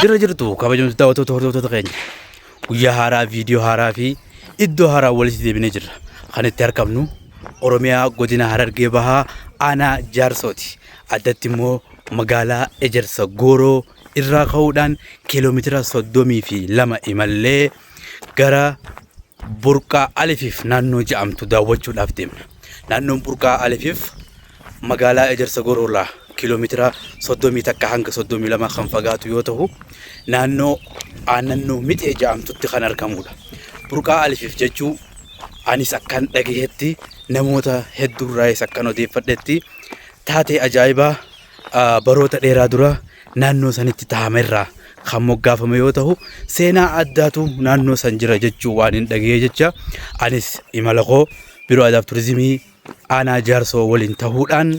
Jirra jirtu kabajamtoota daawwattoota hordoftoota keenya guyyaa haaraa viidiyoo haaraa fi iddoo haaraa walitti deebinee jirra. Kan itti argamnu Oromiyaa godina Harargee Bahaa aanaa Jaarsooti. Addatti immoo magaalaa Ejersa Gooroo irraa ka'uudhaan kiiloomeetira 32 imallee gara Burqaa Alifiif naannoo jedhamtu daawwachuudhaaf deemna. Naannoon Burqaa Alifiif magaalaa Ejersa Gooroorraa kiiloomeetira 31 hanga 32 kan fagaatu yoo ta'u, naannoo Aannannoo Mixee jedhamtutti kan argamudha. Burqaa Alifiif jechuu anis akkan dhagahetti namoota hedduurraayis akkan odeeffadhetti taatee ajaa'ibaa baroota dheeraa dura naannoo sanitti tahamerraa kan moggaafame yoo ta'u seenaa addaatu naannoo san jira jechuu waan hin dhagahee jecha anis imala koo Biiroo Aadaaf Turizimii Aanaa Jaarsoo waliin tahuudhaan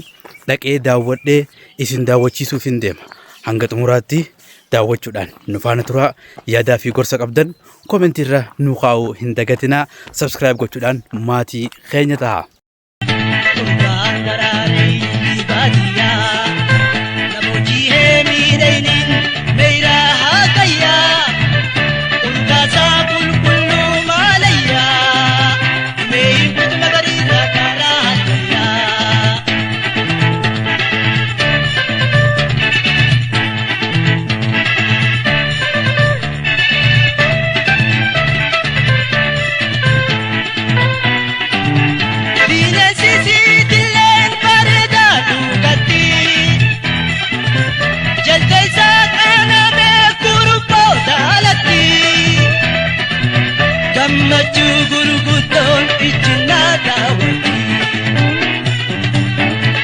dhaqee daawwadhee isin daawwachiisuuf hin deema. Hanga xumuraatti daawwachuudhaan nu faana turaa yaadaa fi gorsa qabdan koomentii irra nu kaa'uu hin dagatinaa subscribe gochuudhaan maatii keenya taha. Gurbaan daraarii baadiyyaa Lamoojii miidhayniin meeyraa haaqayyaa Urgaasaa qulqulluu maalayyaa Meeyin kutu magariisa karaa hallayyaa. Bineensi siitilleen bareedaa dhugatti. Jaldeessa qaanamee kuruphoo daalatti. Gammachuu gurguddoon ijjinnaa daawwatti.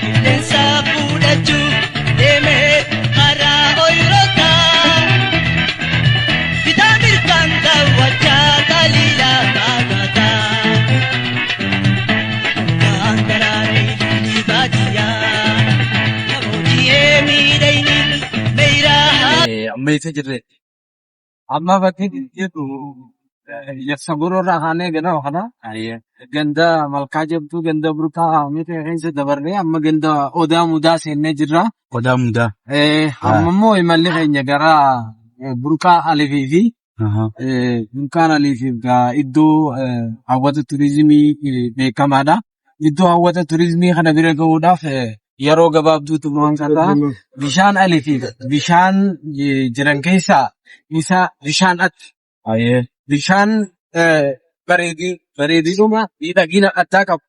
Qilleensa fuudhachuuf deemee karaa ooyirotaa. Bitaa mirgaan daawwachaa taliila baagataa. Kan daraaree lilli baadiyyaa. Namooti miidhayniin meeyraa haa. Amma eessa jirre? Amma bakki jedhu Ejersa Gooroo irraa kaanee ganama kana ganda Malkaa Jabduu ganda Burqaa Mitee keessa dabarree amma ganda Odaa Mudaa seennee jirra. Odaa Mudaa. Amma immoo imalli keenya gara Burqaa Alifii fi Burqaan Alifiif iddoo hawwata turizimii beekamaadha. Iddoo hawwata turizimii kana bira gahuudhaaf yeroo gabaabduutu nu hanqata. Bishaan alifiif bishaan jiran keessaa isa bishaan atti. Bishaan bareedinuma miidhagina addaa qabu.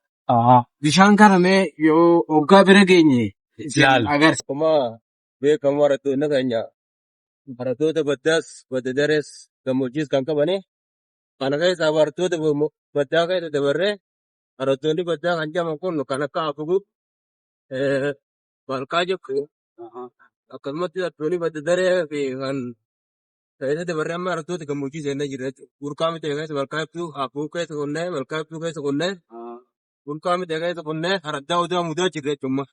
Bishaan kana mee yoo hoggaa bira geenye isin agarsiisa. Akkuma beekamu barattoonni keenya barattoota baddaas badda darees gammoojjiis kan qabani. Kana keessaa barattoota baddaa keessa dabarree barattoonni baddaa kan jedhaman kun kan akka Afuguu, Malkaa Jabduu akkasumatti barattoonni badda daree fi kan keessa dabarree amma barattoota gammoojjii seennee jirra jechuudha. Burqaa miti keessa Malkaa Jabduu, Afuguu keessa kunnee, Malkaa Jabduu keessa kunnee, Burqaa miti keessa kunnee, Araddaa Odaa Mudaa jirra jechuudha.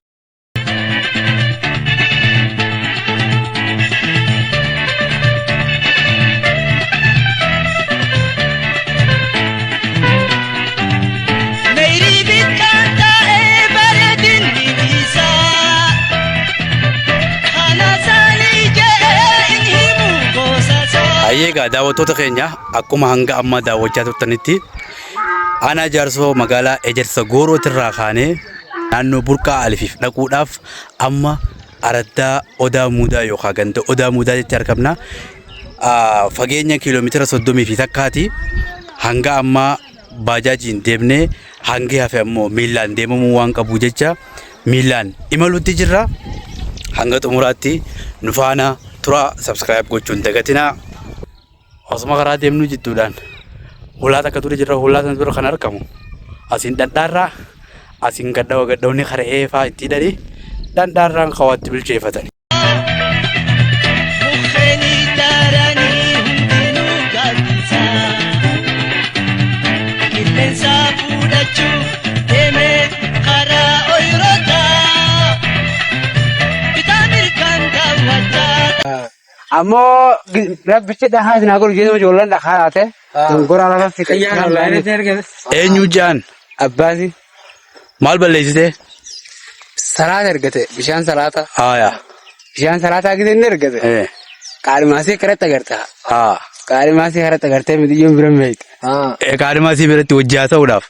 Meeyrii bikkaan taa'ee bareedinni isaa. Kana isaanii jedhee hin himu gosa isaa. Hayyee egaa daawwattoota keenya akkuma hanga ammaa daawwachaa turtanitti aanaa Jaarsoo magaalaa Ejersa Goorootirraa kaanee Naannoo Burqaa Alifiif dhaquudhaaf amma araddaa Odaa Muudaa yookaan ganda Odaa Muudaatitti argamna. Fageenya kiiloomeetira soddomii fi takkaati. Hanga ammaa baajaajiin deemnee hangi hafe ammoo miillaan deemamuu waan qabu jecha miillaan imaluutti jirra. Hanga xumuraatti nu faana turaa subscribe gochuun dagatinaa. Osuma karaa deemnu jidduudhaan hulaa takka dura jirra. Hulaa sana dura kan argamu asiin dhandhaarraa asiin gadhawa gadhawni kara'ee fa'aa itti hidhanii dhandhaarraan kawaatti bilcheeffatani. Mukkeenii daranii hundinuu gaaddisa. Qilleensa fudhachuuf deemee karaa ooyirotaa. Bitaa mirgaan daawwachaa. Ammoo rabbichi dhahaa isin haa godhu jedhama ijoolleen dhahaa taate. Dongoraa lafa fixe. Eenyu jaan Abbaasi maal balleessite? salaata ergate bishaan salaata. Haaya. Bishaan salaataa gisee inni ergate. Qaadhimaasii karatti agarta. Haa. Qaadhimaasii karatti agartee midiyyoon bira meeyta. Qaadhimaasii biratti wajji haasa'uudhaaf.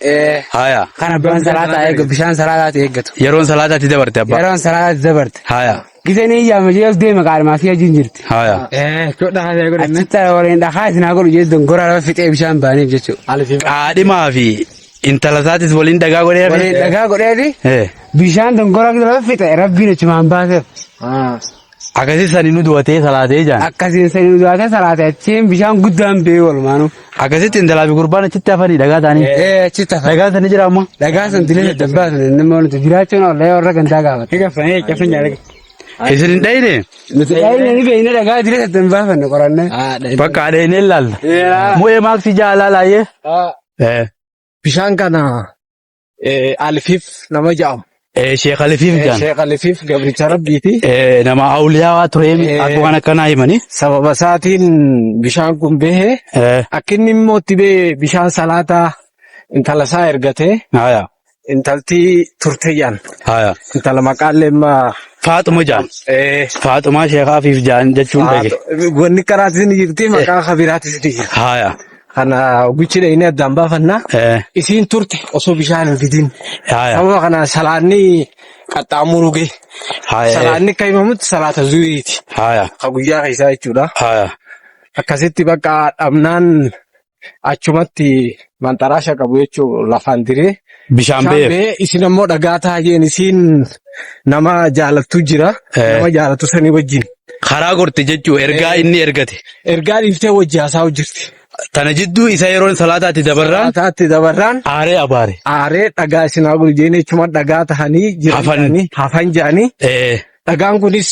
Haya. Kan abbaan salaataa eeggatu bishaan salaataati eeggatu. Yeroon salaataatti dabarte abbaa. Yeroon salaataatti dabarte. Haya. Gisee ni iyyaama jee ol deema qaadhimaasii wajjin jirti. Haya. Achitti waliin dhakaa isin haa godhu jee dongoraa lafa fixee bishaan baaniif jechuudha. Qaadhimaa fi intala isaatis waliin dhagaa godhee. Waliin dhagaa godheeti bishaan dongoraa lafa fixe rabbiin achumaan baaseef. Akkasii sanii nu du'atee salaatee jaan. Akkasiin sanii nu du'atee salaatee achiin bishaan guddaan bee walumaanuu. Akkasitti intalaa fi gurbaan achitti hafanii dhagaa ta'anii. Ee achitti hafan. Dhagaan sanii jira ammoo. Dhagaa san dilee daddabbaa sun inni immoo nuti jiraachuun ollee warra gandaa gaafata. Isin hin dhayine. Nuti dhayine ni beekne dhagaa dilee daddan baafanne qorannee. Bakka dhayinee ilaalla. Mu'ee maaksii jaalaa laayyee. Bishaan kana Alifiif nama jedhamu. Sheekh Alifiif jaan. Sheekh Alifiif gabricha rabbiiti. Nama awliyaa turee akka waan akkanaa himanii. Sababa isaatiin bishaan kun bahe. Akka inni immoo itti bahe bishaan salaataa intala isaa ergatee. Intalti turte jaan. Intala maqaallee immoo. Faaxuma jaan. Faaxumaa Sheekh Afiif jaan jechuun dhage. Wanni karaatis ni jirti maqaa kabiraatis ni jira. Kana guchi dhayinee addaan baafannaa. Isiin turte osoo bishaan hin fidin. Sababa kana salaanni qaxxaamuru gahe. Salaanni akka himamutti salaata zuuriiti. Ka guyyaa keessaa jechuudha. Akkasitti bakka dhabnaan achumatti manxaraasha qabu jechuun lafaan diree. Bishaan beef. Bee isin ammoo dhagaa taa'een isiin nama jaalattu jira. Nama jaalattu sanii wajjin. Karaa gorte jechuun ergaa inni ergate. Ergaa dhiiftee wajji haasa'u jirti. Tana jidduu isa yeroon salaataatti dabarraan. Salaataatti dabarraan. Aaree abaare. Aaree dhagaa isin haa godhu jeen jechuun dhagaa tahanii jiran hafan jedhanii. Dhagaan kunis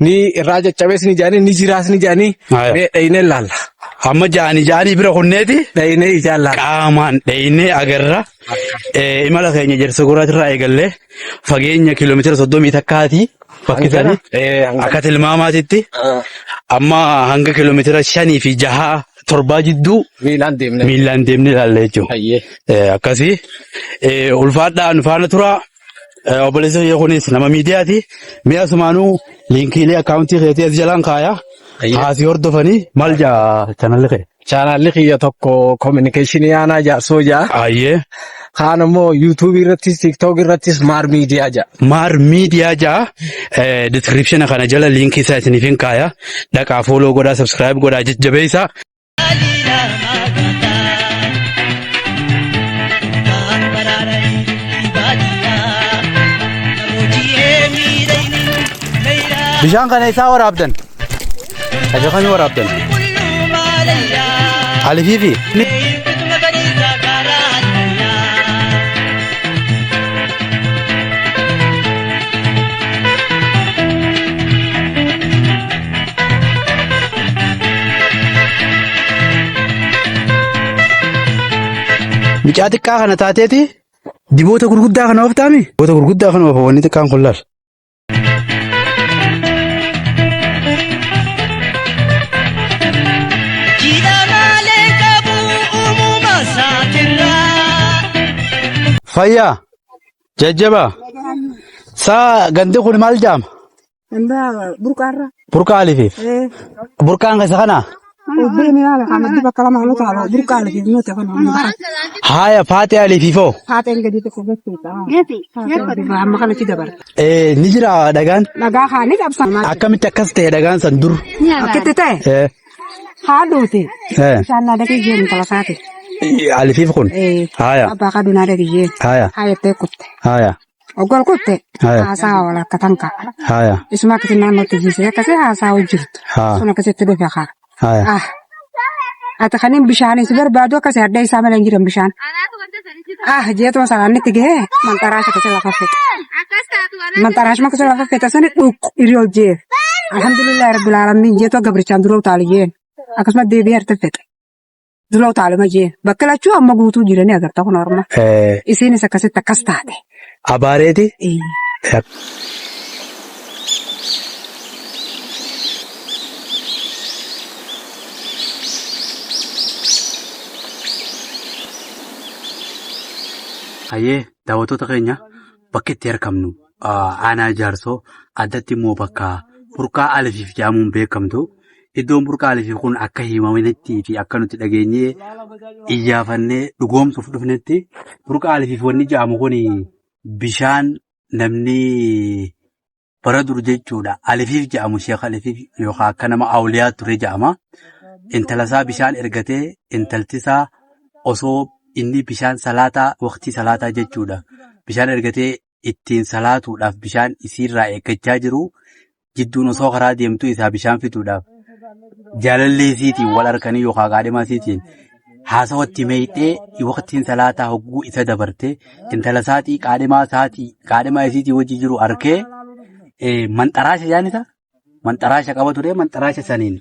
ni irraa caccabees ni jedhanii ni jiraas ni jedhanii. Mee dhayinee laalla. Amma ja'anii bira kunneeti. Dhayinee ijaan laalla. Qaamaan dhayinee agarra. Imala keenya Jarsa Goraatirraa eegallee fageenya kiiloomeetira 31 bakki sanii akka tilmaamaatitti amma hanga kiiloomeetira 5 fi 6 7 jidduu miilaan deemnee ilaalla jechuudha. Akkasii ulfaadhaa nu faana turaa. Obboleessa kiyya kunis nama miidiyaati. Mi'a sumaanuu liinkiilee akkaawuntii keetii as jalaan kaaya. Haasii hordofanii maal jaa chaanalli kee? Chaanalli kiyya tokko kominikeeshinii aanaa jaarsoo jaa. Ayyee. Kaan immoo yuutuubii irrattis tiiktook irrattis maar miidiyaa jaa. Maar miidiyaa jaa diskiripshina kana jala liinkii isaa isiniif hin kaaya. Dhaqaa fooloo godhaa sabskiraayib godhaa jajjabeessaa. Bishaan kana isaa waraabdan. Kaja kan waraabdan. Alifiifi. Mucaa xiqqaa kana taateeti diboota gurguddaa kana ooftaami. Diboota gurguddaa kana oofa wanni xiqqaan kun laal. Fayyaa jajjabaa saa gandi kun maal jaama? Ganda burqaarra. Burqaa alifiif. Burqaan keessa kanaa? Obbee milaala kan addi bakka lama haala taala burqaa alifiif nuti kan Haaya faatee alifiifoo? Faateen gadi tokko gochuudha. Amma kanatti dabarta. Ni jira dhagaan? Dhagaa haa ni qabsa. Akkamitti akkas ta'e dhagaan san dur? Akkitti ta'e? Haalluuti. Bishaan naa dhaqee jeen intala isaati. Alifiif kun? Haaya. Abbaa kaduu naa dhaqee jeen. Haaya. Haayattee kutte. Haaya. Oggol kutte. Haaya. Haasaa wal akka tanka. Haaya. Isuma akkasitti naannootti jiisee akkasii haasaa hojjirtu. Haa. Sun akkasitti dhufe kaa. Haaya. Ah. Ati kanin bishaanis barbaadu akkasii adda isaa malee hin jiran bishaan. Ah jeetuma sanaan itti gahee manxaraasha akkasii lafa fete. Manxaraashuma akkasii lafa fete sani dhuuk hiriyoo jee. Alhamdulillah rabbil aalamiin jeetuma gabrichaan dura utaalu jeen. Akkasuma deebi'ee harta fete. Dura utaaluma jeen. Bakka lachuu amma guutuu jiranii agarta kun orma. Isiinis akkasitti akkas taate. Abaareeti? Hayyee daawwattoota keenya bakki itti argamnu aanaa jaarsoo addatti immoo bakka Burqaa Alifiif jedhamuun beekamtu. Iddoon Burqaa Alifiif kun akka himamanitti fi akka nuti dhageenyee iyyaafannee dhugoomsuuf dhufnetti Burqaa Alifiif wanni jedhamu kun bishaan namni bara dur jechuudha. Alifiif jedhamu Sheekh Alifiif yookaan akka nama awliyaa ture jedhama. Intala isaa bishaan ergatee intalti isaa osoo inni bishaan salaataa waqtii salaataa jechuudha. Bishaan ergatee ittiin salaatuudhaaf bishaan isiirraa eeggachaa jiru jidduun osoo karaa deemtuu isaa bishaan fiduudhaaf jaalallee isiitiin wal harkanii yookaan qaadhimaa isiitiin haasawatti meeyxee waqtiin salaataa hogguu isa dabarte intala isaatii qaadhimaa isaatii qaadhimaa isiitii wajji jiru arkee manxaraasha jaan isa manxaraasha qaba ture manxaraasha saniin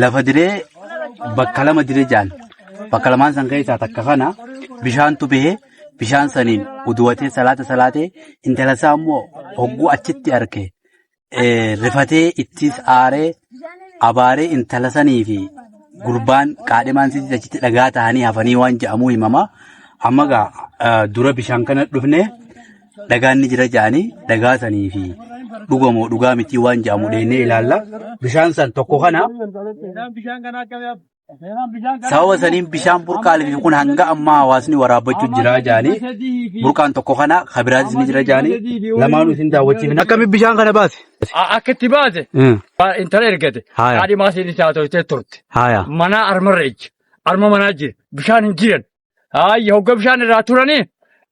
lafa diree bakka lama dire jaan bakka lamaan san keessaa takka kana bishaantu bahee bishaan saniin uduwatee salaata salaatee intala isaa immoo hogguu achitti arke rifatee ittis aaree abaaree intala sanii fi gurbaan qaadhimaan sitti achitti dhagaa ta'anii hafanii waan jedhamuu himama. Amma gaa dura bishaan kana dhufne dhagaan ni jira jedhanii dhagaa sanii fi dhugamoo dhugaa mitii waan jedhamu dheennee ilaalla. Bishaan san tokko kana sababa saniin bishaan burqaa lifi kun hanga ammaa hawaasni waraabbachuu jira jedhanii burqaan tokko kana kabiraatis ni jira jedhanii lamaanuu isin daawwachiifna. Akkamitti bishaan kana baase? Akka itti baase intala ergate. Haaya. Haadhi maasiin isaa tolchee turte. Haaya. Manaa armarra ijji. Arma manaa jira. Bishaan hin jiran. Haayya hogga bishaan irraa turanii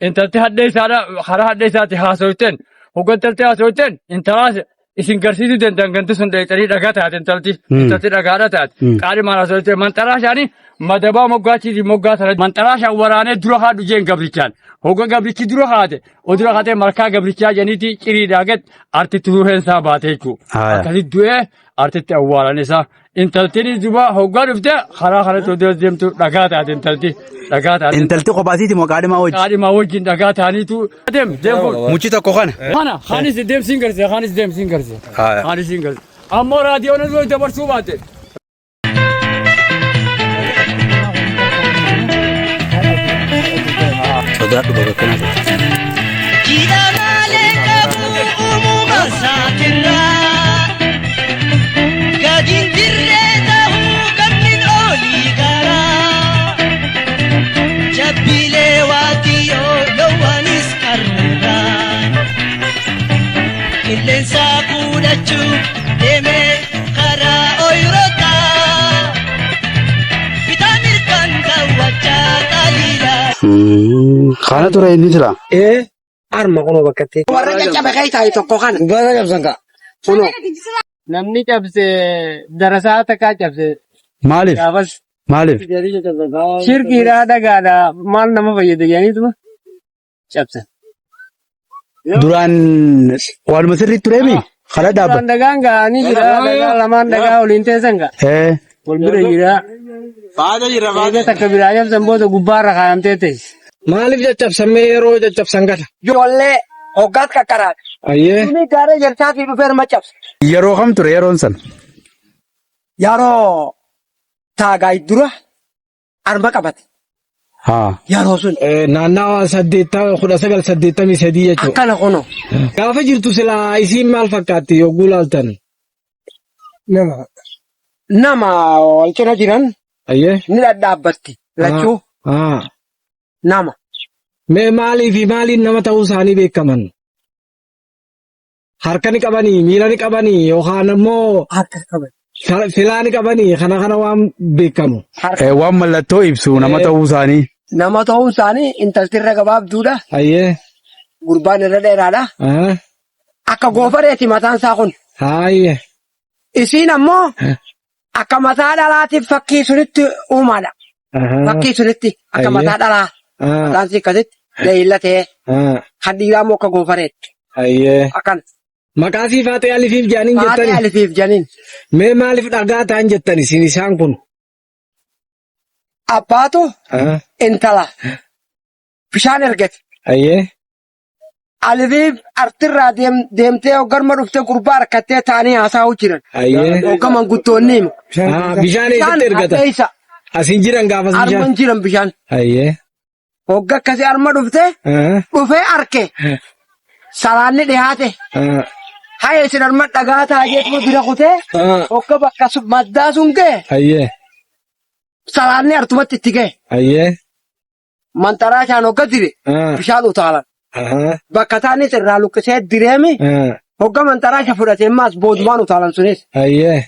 intalti hadhee isaadha karaa hadhee isaatti haasofteen hogga intalti haasofteen intalaas isin garsiisuu danda'an ganti sun dheexanii dhagaa taate intalti intalti dhagaadha taate qaali maal haasofte manxaraa isaanii madabaa moggaachiiti moggaa sana manxaraa isaan waraanee dura haadhu jeen gabrichaan hogga gabrichi dura haate o dura haatee malkaa gabrichaa jeniiti ciriidhaa gad artitti ruuheen isaa baate jechuudha Haaya. akkasitti du'ee artitti awwaalan isaa Intaltiin duba hoggaa dhufte karaa kanatti oduu deemtu dhagaa taate intalti dhagaa taate. Intalti kophaa isiiti moo qaadhimaa wajji? Qaadhimaa wajjin dhagaa ta'aniitu deem deem kun. Muchi tokko kana. Kana kaanis deemsiin garsiisa kaanis deemsiin garsiisa. Haaya. Kaanis hin garsiisa. Ammoo raadiyoon osoo dabarsuu baate. Sodaadhu bakka kanaa. Jiidha maalee qabu uumama isaatirraa. Gadi hin jirre ta'uu gamnin olii garaa. Jabbiilee waatiyyoo loowwanis karrarraa. Qilleensa fuudhachuuf deemee karaa ooyirotaa. Bitaa mirgaan daawwachaa xaliilaa. Kana ture inni sila. Ee arma kunoo bakka itti. Warra caccabe keessaa tokko kana. Gubbaarra cabsan kaa. Kunoo. Namni cabse darasaa takkaa cabse Maaliif? gaafas Maaliif? shirkiidhaa dhagaadhaa maal nama fayyada jedhaniituma cabsan. Duraan waanuma sirrii tureemi? Kana Duraan dhaabbata. dhagaan ga'anii jira dhagaa lamaan dhagaa waliin teessan ga'a. Ee. Wal bira jira. Faada jira Eega takka biraa cabsan booda gubbaarra kaayamtee teessi. Maaliif caccabsamee yeroo caccabsan kana? Ijoollee hoggaat qaqqaraadha. Ayyee. Inni gaara ejersaatii dhufee nama cabse. Yeroo kam ture yeroon san? Yeroo taagaay dura arma qabate. Haa. Yeroo sun Naannawa 1983 jechuudha. akkana kunoo. Gaafa jirtu silaa isiin maal fakkaatti yogguu laaltan? Nama nama wal cina jiran Ayyee. ni dhadhaabbatti lachuu Haa. nama. Mee maalii fi maaliin nama ta'uu isaanii beekaman? Harka ni qabanii, miila ni qabanii yookaan ammoo Harka qaban. filaa ni qabanii kana kana waan beekamu. Harka. Waan mallattoo ibsu nama ta'uu isaanii. Nama ta'uun isaanii intalti irra gabaabduudha. Ayyee. Gurbaan irra dheeraadha. Ah, Akka goofareeti mataan isaa kun. Haayye. Isiin ammoo akka mataa dhalaatiif fakkii sunitti uumaadha. Ahaa. Fakkii sunitti akka Ayyee. mataa dhalaa. Ah, Mataan isii akkasitti leeyilla ta'ee ah, kan dhiiraa immoo akka goofareetti. Ayyee. Akkana. Maqaa sii faaxee alifiif jedhaniin Faaxee jettani. alifiif janiin. Mee maaliif dhagaa ta'an jettan isin isaan kun? Abbaatu Ah, intala bishaan ergate. Ayyee. Alifiif artirraa deemtee hoggarma dhuftee gurbaa harkattee taa'anii haasa'uu jiran. Ayyee. Hogga manguddoonni himu. Ah, bishaan Bishaan eessatti ergata? hadheessa. Asin jiran gaafas Arma bishaan. hin jiran bishaan. Ayyee. Hogga akkasii arma dhufte Ah, dhufee arke. Salaanni dhiyaate. ah. Haya isin arma dhagaa taajeetuma bira kutee hogga bakka maddaa sun ga'e Hayyee. salaanni artumatti itti ga'e. Hayyee. Manxaraa isaan hogga dire bishaan utaalan. Bakka taanis irraa luqqisee direemi hogga manxaraa isa fudhatee maas boodumaan utaalan sunis. Hayyee.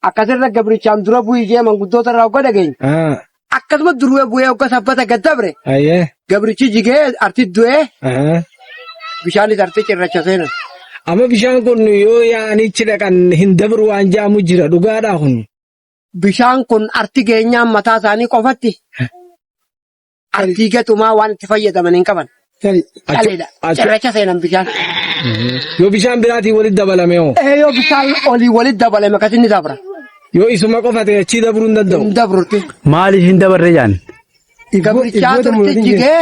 Akkasirra gabrichaan dura bu'ii jee manguddoota irraa hogga dhageenye. Akkasuma duree bu'ee hogga sabbata gad dabre. Hayyee. Gabrichi jigee arti du'ee bishaanis arti cirracha seenan. Amma bishaan kun yoo yaa'anii achi dhaqan hin dabru waan jedhamu jira dhugaadhaa kun. Bishaan kun arti geenyaan mataa isaanii qofatti artii gatumaa waan itti fayyadaman hin qaban. Caleedha. Cirracha seenan bishaan. Yoo bishaan biraatiin walitti dabalame hoo? Ee yoo bishaan olii walitti dabalame akkasitti ni dabra. Yoo isuma qofa ta'e achii dabruu hin danda'u. Hin dabrutti. Maaliif hin dabarre jaan? Gabrichaa turte jigee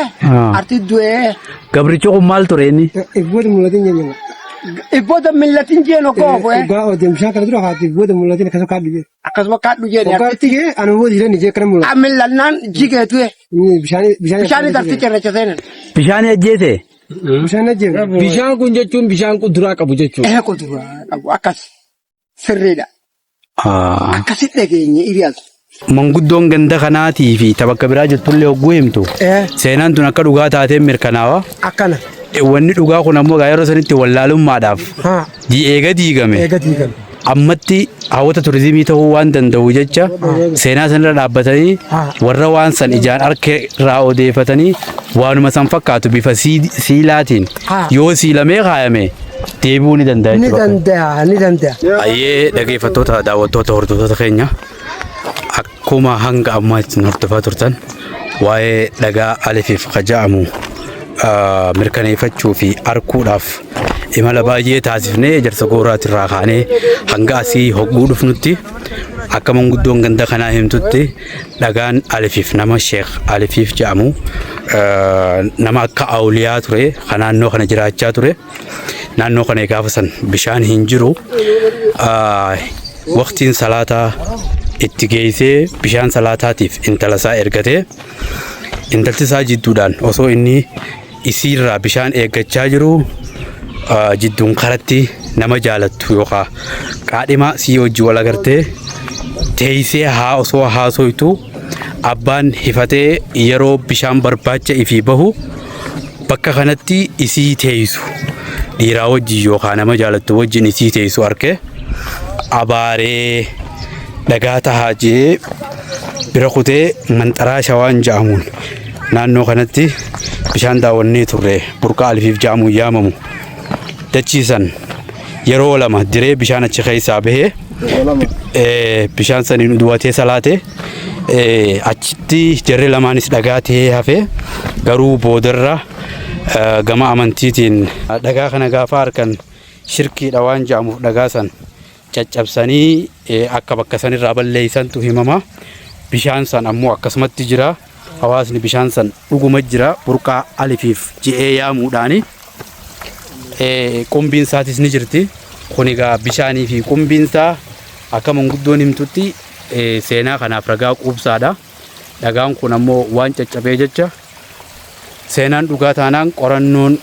arti du'ee. Gabrichi kun maal ture inni? Ibboota mul'atin jenna. Ibboota millatin jeen okkoo bu'ee. Dhugaa odeemshaa kana dura haati ibboota mul'atin akkasuma kaadhu jee. Akkasuma kaadhu jeen. Hoggaa arti gee anuma booda jireen jee akkana mul'ata. Millannaan jigee du'e. Bishaan bishaan Bishaan arti cirracha seenan. Bishaan ajjeese? Bishaan ajjeese. Bishaan kun jechuun bishaan kuduraa qabu jechuudha. Ee kuduraa qabu akkas sirriidha. Akkasitti dhageenye hiriyaas. Manguddoon ganda kanaatii fi ta bakka biraa jirtullee hogguu himtu seenaan tun akka dhugaa taateen mirkanaawa. Akkana. Wanni dhugaa kun ammoo egaa yeroo sanitti wallaalummaadhaaf eega diigame. Eega diigame. Ammatti hawwata turizimii ta'uu waan danda'u jecha seenaa sanirra dhaabbatanii warra waan san ijaan arke irraa odeeffatanii waanuma san fakkaatu bifa siilaatiin yoo siilamee kaayame deebi'uu ni danda'a Ni jechuudha. danda'a ni danda'a. Ayyee dhaggeeffattoota daawwattoota hordoftoota keenya akkuma hanga ammaatti nu hordofaa turtan waa'ee dhagaa alifiif kaja'amu mirkaneeffachuu fi arkuudhaaf imala baay'ee taasifnee ejersa gooraatirraa kaanee hanga asii hogguu dhufnutti akka manguddoon ganda kanaa himtutti dhagaan alifiif nama sheekh alifiif jedhamu nama akka awliyaa ture kan naannoo kana jiraachaa ture Naannoo kana gaafa san bishaan hin jiru. Waqtiin salaataa itti geessee bishaan salaataatiif intala isaa ergatee intalti isaa jidduudhaan osoo inni isiirraa bishaan eeggachaa jiru jidduun karatti nama jaalattu yookaan qaadhima sii wajji wal agartee teessee haa osoo haasoytu abbaan hifatee yeroo bishaan barbaacha ifii bahu Bakka kanatti isii teeysu dhiiraa wajjin yookaan nama jaalattu wajjin isii teeysu arke abaaree dhagaa tahaa jee bira kutee manxaraa shawaan ja'amuun naannoo kanatti bishaan daawwannee turre burqaa alifiif ja'amuun yaamamu dachiisan yeroo lama diree bishaan achi keessaa bahee bishaan saniin duwatee salaate achitti jarri lamaanis dhagaa ta'ee hafe garuu boodarra gama amantiitiin dhagaa kana gaafa harkan shirkiidha waan jedhamuuf dhagaa san caccabsanii akka bakka sanirraa balleessantu himama. Bishaan san ammoo akkasumatti jira. Hawaasni bishaan san dhuguma jira burqaa alifiif je'ee yaamuudhaani. Qumbiin isaatis ni jirti. Kun egaa bishaanii fi qumbiin isaa akka manguddoon himtutti seenaa kanaaf ragaa quubsaadha. Dhagaan kun ammoo waan caccabee jecha seenaan dhugaa taanaan qorannoon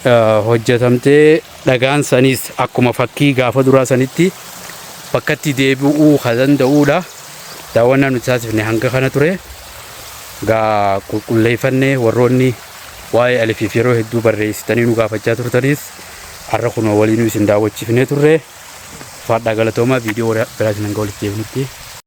hojjetamtee dhagaan saniis akkuma fakkii gaafa duraa sanitti bakkatti deebi'uu kan danda'uudha. Daawwannaa nuti taasifne hanga kana ture. Gaa qulqulleeffannee warroonni waa'ee alifiif yeroo hedduu barreessitanii nu gaafachaa turtanis har'a kunoo waliinuu isin daawwachiifnee turre. Faadhaa galatoomaa viidiyoo biraatiin hanga walitti deebinutti.